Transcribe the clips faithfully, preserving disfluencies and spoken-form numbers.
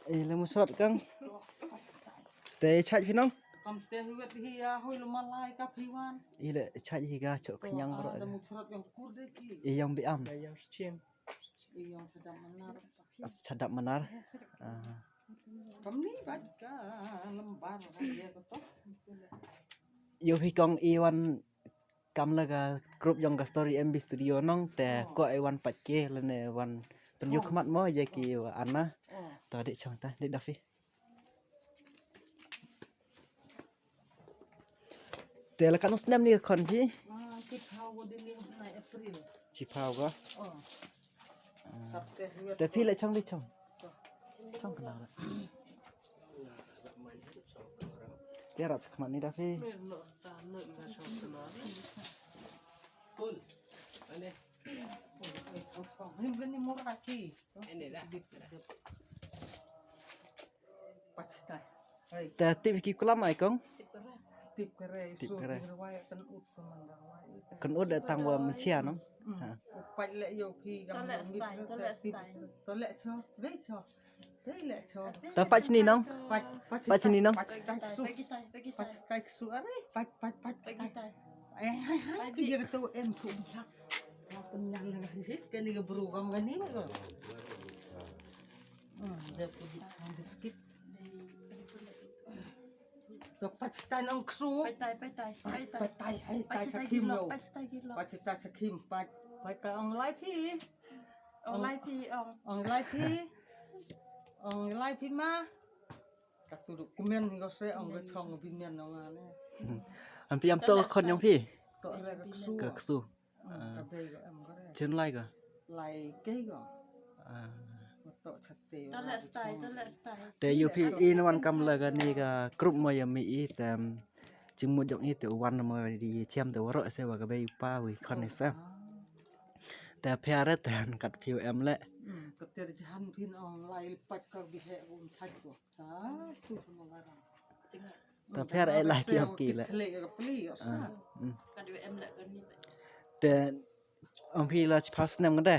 Eh, le musrat kang. Te chaj phi nong? Kam te hi wet hi ya, hoi lo malai ka phi wan. Ile chaj hi ga chok khñiang bro. Da musrat yang kur de ki. Eh, yang bi am. Yang chem. Yang chadap manar. Chadap manar. Ah. Kam ni ba ka lambar ya ko to. Yo phi kong i wan kam la ka group yong ka Story M B Studio nong te ko ai wan pat ke lane wan pynjuk khmat mo ye ki wa Anna. To dik chong ta dik da phi. Te la kan snem ni khon phi. Ah, chi phaw ko din ni na April. Chi phaw ko. Oh. Te phi le chong dik chong. Chong kana. Te rat sa khmat ni da phi. Kul. Ane. Ni mur kaki. Ane da. Pachtai. Te tip ki kulam ai kong. Tip kare. Tip kare. Kan ud tang wa mchia nong. Pat le yo ki. Tole stai, tole stai. Tole cho. Ve cho. Ta pach ni nong. Pach ni nong. Pach tai ksu. Pach tai ksu are. Pach pach pach. Pach tai. Eh, hai hai. Ki jere tu em tu. Penyang na sit kani ke bru kam kani ko. Hmm, dia pergi sang biskit. Ke pach tai nong ksu. Pach tai, pach tai, pach tai. Pach tai, pach tai sakhim lo. Pach tai kilo. Pach tai sakhim, pach, pach tai ong lai phi. Ong lai phi, ong. Ong lai phi. Ong lai phi ma. Ka tu du kumen ni ko se ong ke chong bi men ong ane. Am phi am to khon yong phi. To re ka ksu. Ka ksu. Ka bei ko em ko re. Chen lai ko. Lai ke ko. Ah. Ko to chate. To le stai, to le stai. Te yo phi i na wan kam la ka ni ka group mo ya mi i te. Jingmut jong i te wan mo di chem te waro se wa ka bei pa wi khon se. Te phi are te kat phi em le. Hmm, ka ter jahan phin ong lai pat ka bi he um chak ko. Ah, tu semua barang. Ta pher ai lai ki ap ki le. Te ong phi la chi phaw snem ka de.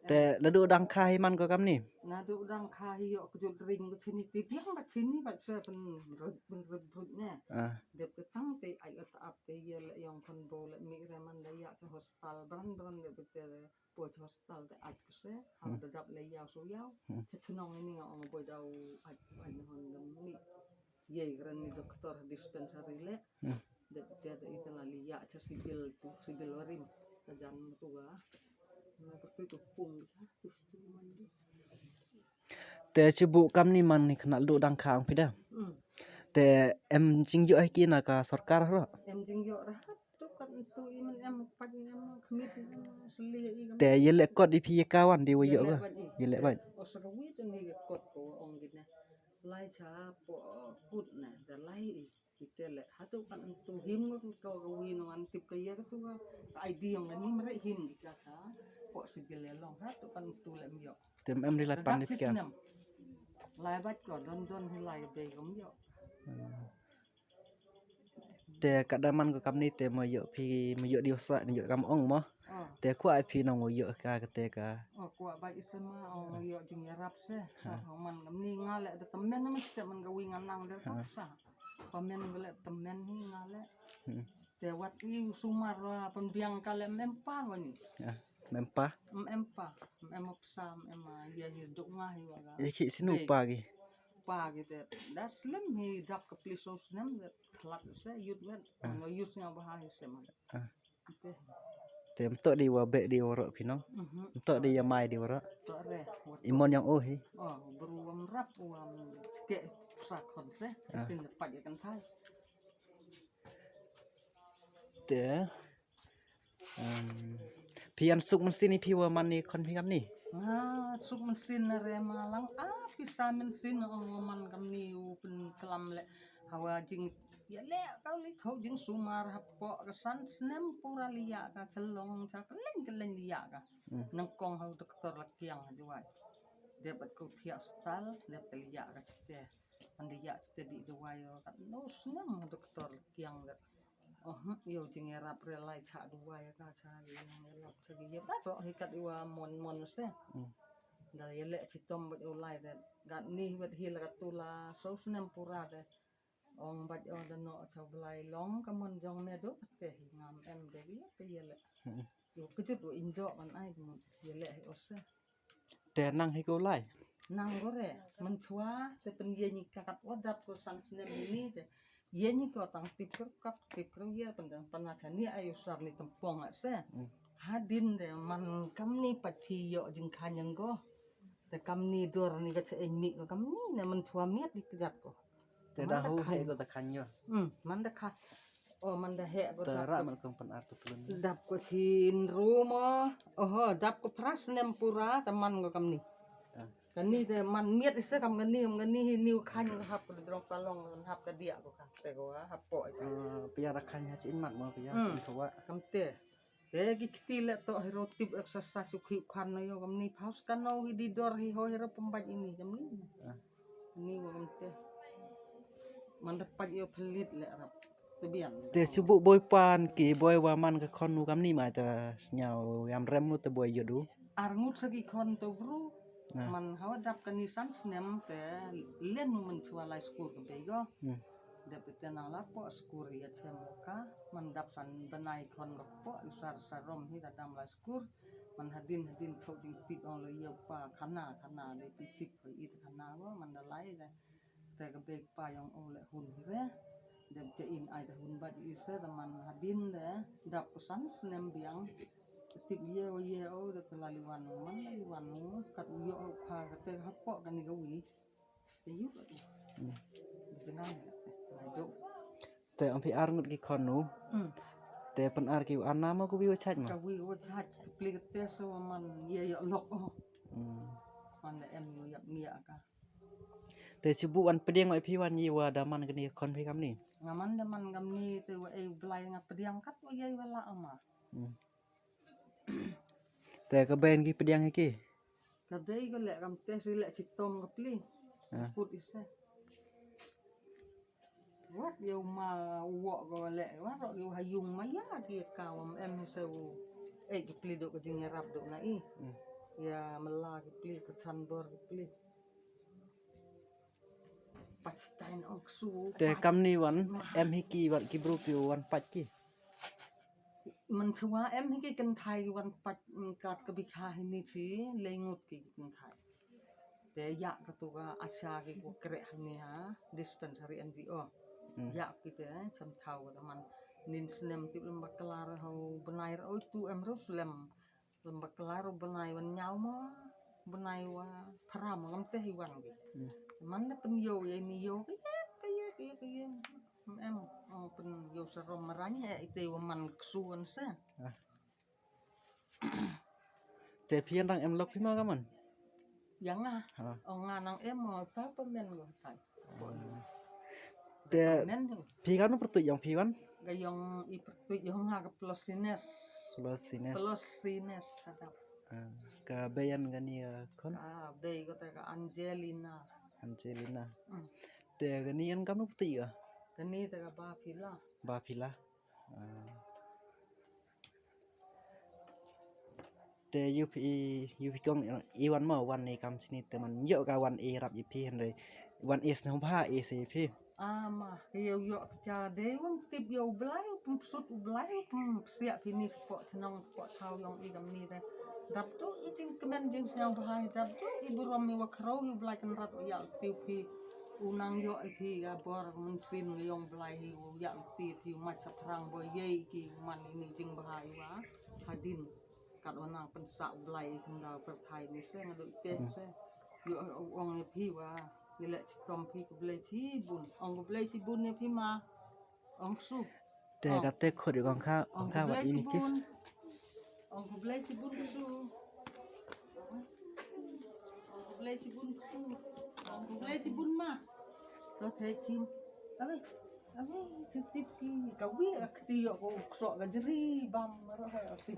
Te la du dang kha hi man ko kam ni. Na du dang kha hi yo ku jut ring ku chini ti tiang ba chini ba se pen red pen red brut ne. Dep ke tang te ai la ta ap te ye le yong kon bo le mi re man le ya cha hostel bran bran de te. Poi cha hostel te ait kse ha da dap le yaw so yaw. Cha chnong ini nga ong poi dau ait ait hon dam ni. Ye kren ni doktor dispensary le. De te de ita la li ya cha sibil tu sibil warim. Ka jan tu ga. Na ka tu tu pung ha tu tu man di. Te chi bu kam ni man ni khnal du dang khang phi da. Te em jingyoh hi ki na ka sorkar ro. Em jingyoh ra. Tu kan tu i man em pat em khmit em sli i kam. Te ye le kot i phi ye ka wan di wa yoh ka. Ye le wan. O sa ka wi tu ni ka kot ko ong git na. Lai cha po kut na da lai i. Ki te le ha tu kan tu him ko ka wi no an tip ka ye ka tu ka. Ai di ong ni mre him ki ka ka. Po si gil le long ha tu kan tu le m yoh. Te em ri lai pan ni ka. Lai bat ko don don hi lai be ko m yoh. Te ka da man ko kam ni te mo yoh phi mo yoh di wasa ni yoh kam ong mo. Te kwah phi nong mo yoh ka ka te ka. O kwah ba i sema ong yoh jing yarap se. Sa man kam ni nga le da temen ma ste man ka wi nga nang da sa. Pamen ka le temen hi nga le. Te wat i sumar pynbiang ka le mem pa ko ni. Mem pa. Mem pa. Mem pa. Mem pa. Mem ya hi duk nga hi wa ka. Ye ki sinu pa ki. Pa ki te da slem hi dap ka pli so snem da khlak se yut wen. Ngo yut nga ba ha hi se man. Te mto di wa be di waro phi nong. Mto di ya mai di waro. Imon yang oh hi. Oh bru wam rap wam chke sa khon se. Sin pat ya kan thai. Te Phi an suk mynsiem i phi wa man i khon phi kam ni. Nga suk mynsiem na re ma lang a pisa mynsiem na ong wa man kam ni u pynklam le hawa jing ya le ka li kho jing sumar hapoh ka san snem pura liya ka chelong cha ka leng ka leng liya ka nang kong ha u doktor la kiang ha juwai. Dep at ko thiah stal dep ka liya ka chete. An liya chete di dawai ka no snem u doktor la kiang ka. Oh, yo jing ïarap re lai cha duwai ka cha jing ïarap cha ki ïa ba ro hi kat iwa mon mon se. Da ïaleh chitom bad u Lai de. Gat ni wet hi la ka tu la so snem pura de. Ong bad ong da noh cha u Blai long ka mon jong me do te hi ngam em de ïa te ïaleh. Yo kjut u injok an ai mo ïaleh hi ose. Te nang hi ko Lai. Nang gore, mynchwa te pynïeng ïa ka kat wa dap ko san snem ïa ni te. Ïeng ïa ko tang tip kru kap tip kru ïa pynjang pana cha ni ayu sar ni tempong ase. Hadin de man kam ni pat phi ïoh jingkha ñiang ko. Te kam ni dor ni ka cha eng mi ko kam ni ne mynchwa miet di kjat ko. Te da hu he ko ta khan ïoh. Hmm, man da kha. O man da he ko ta ra man kong pan ar tu tulun. Dap ko chin ru mo. Oho, dap ko phra snem pura ta man ko kam ni. Kani te man miet isa kam kani kam kani hi niu khan ka hap ka drong palong kan hap ka dia ko ka te ko hap po ita. Pia ra khan ha chin mat mo pia chin ko wa. Kam te. Te ki kti le to hero tip exercise u khi u khan no yo kam ni phaus kan no hi di dor hi ho hero pembat ini kam ni. Ni wa kam te. Man da pat yo pelit le rap. Te biang. Te subu boi pan ki boi wa man ka khon u kam ni ma ta sñiaw yam rem nu te boi yodu. Ar ngut sa ki khon to bru. Man hawa dap kani san snem te len mynchwa lai skur ka bei go. Dep te nang la po skur ïa chem ka man dap san bnai khon ka po isar sarom hi ka dam lai skur. Man hadin hadin thok jingtip ong lo ïa pa khana khana de tip ko i khana go man da lai de. Te ka bei pa yong o le hun hi re. Dep te in ai te hun ba di ise te man hadin de dap ko san snem biang. Tip ye o ye o de ka la liwan man la liwan kat u yo o pha ka te hapo kani ka wi. Te yu ka tu. Jangan jangan do. Te ong phi ar ngut ki khon nu. Te pan ar ki ana ma ku wi wa chaj ma. Ka wi wa chaj pli ka te so man ye yo lok o. Man da em yu yap ngia ka. Te sibu wan pdiang wa phi wan yi wa da man kani khon phi kam ni. Nga man da man kam ni te wa ei blai nga pdiang kat wa yai wa la ama. Te ka ben ki pdiang ki. Ka bei ka le kam te si le si tom ka pli. Put ise. Wat yo ma wo ko le wa ro yo ha yung ma ya ki ka wa em se u. Ei ki pli do ka jing yarap do na i. Ya mala ki pli ka chan bor ki pli. Pachtain ong ksu. Te kam ni wan em hi ki wan ki bru ki wan pach ki. Mynchwa em hi ki kynthai ki wan pach kat ka bikha hi ni chi lei ngut ki kynthai. Te ya ka tu ka asha ki ko kreh hi ni ha dispensary N G O. Ya ki te cham thau ka man nin snem tip lem baklar ho bnai ro tu em ro slem. Lem baklar u bnai wan ñiaw mo bnai wa phara mo ngam te hi wan ge. Man le pyn yo ye ni yo ke ye ke ye ke ye ke ye. Em o pyn yo sa rom marang ye ite wa man ksu wan se. Te phi nang em lok phi ma ka man. Yang ah. O nga nang em mo pa pa men go tai. Te phi ka nu pertuit yong phi wan? Ka yong i pertuit yong nga ka Plosines. Plosines. Plosines sadap. Ka beyan ka ni kon? Ka bei ko te ka Angelina. Angelina. Te ka ni yan ka nu pertuit ya? Ka ni te ka ba phila. Ba phila. Te yu phi yu phi kong i wan mo wan ni kam sini te man yo ka wan i rap i phi hynrei wan i sngewbha i se phi. Ama ke yo yo ka de wan tip yo blai pum sut u blai pum sia phi ni spot chnong spot thau yong i kam ni te. Dap tu i jing kmen jing sngewbha dap tu i burom i wa khro yu blai kan rat ya tiu phi. U nang yo i phi ga bor mun sin yong blai hi u ya i ti phi ma cha phrang bo ye ki man i ni jing bha i wa hadin kat wa nang pynsa u blai i khyndaw pyrthai ni se nga du i te se yo u ong i phi wa i le chitom phi ku blai chi bun ong ku blai chi bun i phi ma ong su. Te ka te khot yu kong kha kong kha wa ini kif. Ong ku blai si bun ku su. Ong ku blai si bun ku su. Ong ku blai si bun ma. To te chin. Abe abe chin tip ki ka wi ak ti yo ko kso ka jri bam ro ha ak ti.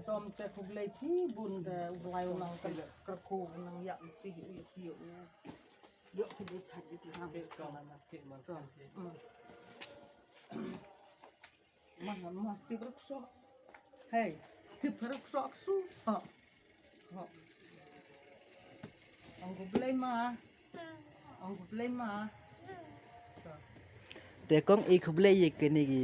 Tom te ku blai si bun te u blai u nang ka ka ku nang ya ti wi ti yo. Yo ki de chat ki ti nang. Mah mah ti bruk sok. Hei, ti bruk sok su. Ha. Ha. Ong khublei ma. Ong khublei ma. Te kong i khublei ïa kine ki,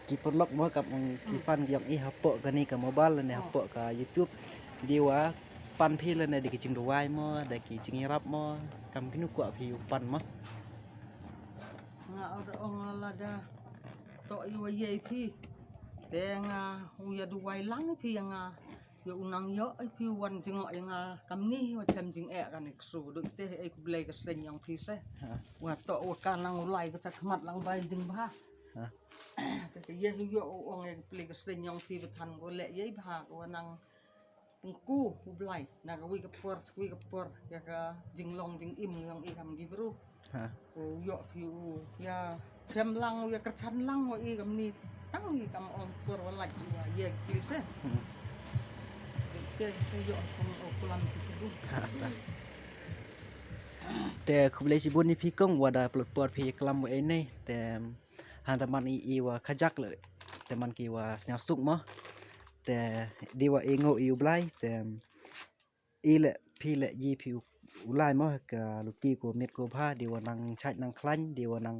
ki paralok mo, kam ong ki fan ki ong i hapoh kane ka mobile ne hapoh ka YouTube. Dei wa pan phi lane da ki jingduwai mo, da ki jingïarap mo, kam kino kwah phi u pan mo. Nga order ong lada toh ïa wa ïa phi. Te nga u ïa duwai lang phi ïa nga. Ïa u nang ïoh ïa phi u wan jngoh ïa nga kamni wa chem jingeh kane ksu. Duk te ei khublei ka seng ïong phi se. Wa toh wa ka nang u lai ka chakhmat lang bai jingbha. Te ka ïa ïoh u ong ei khublei ka seng ïong phi ba than ko leh ïa bha ko wa nang pynku u Blai na ka wi ka por wi ka por ïa ka jinglong jingim ïong i kam gi bru. Ko ïoh phi u ïa chem lang u ïa kyrchan lang wa i kamni tang i kam ong por wa laj ïa ïa kli se. Ke ku ïoh kum o kulam ki chibu. Te khublei shibun ïa phi kong wa da plot por phi ïa klam wa ei nei te han ta man i i wa khajak le te man ki wa sñiaw suk mo. Te dei wa i ngo i u Blai te i le phi le yi phi u lai mo ka luti ko mit ko bha dei wa nang chait nang khlaiñ dei wa nang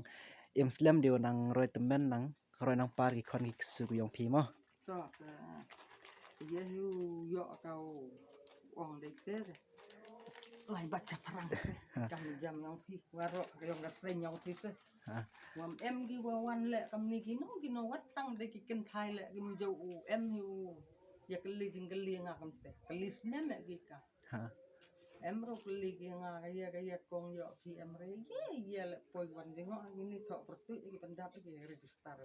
im slem dei wa nang roi tymmen nang roi nang par ki khon ki ksu ïong phi mo. To ka ye hu yo ka ong dei te. Lai bat cha pharang se. Kam jam ïong phi waro ka ïong ka seng ïong phi se. Wam em ki wa wan le kamni ki no ki no wat tang de ki ken thai le kim jo u em hi u. Ya kali jing kali nga kam te kali snem ya ki ka. Em ro kali ki nga ka ya ka ya kong yo phi em re ye ye le poi wan jing ho ni tho pertu ki pendap ki register.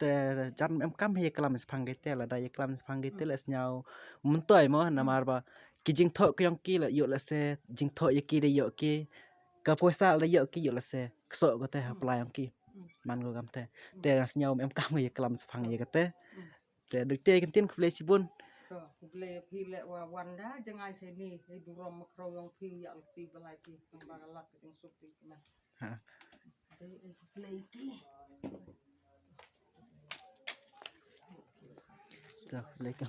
Te jan em kam hi klam sphang ki te la da ye klam sphang ki te le sñiaw. Mentoi mo namar ba ki jingthoh ki ïong ki la ïoh la se jingthoh ïa ki da ïoh ki ka poisa la ïoh ki ïoh la se kso ko te ha pla ïong ki man ko kam te te sñiaw em kam hi klam sphang ïa ka te te duk te kan tin khublei shibun. Khublei phi le wa wan da jngai se ni hi burom ma kro ïong phi ïa phi balai phi kamba ka lak ka jingsuk phi kna. Khublei ki. Khublei ka.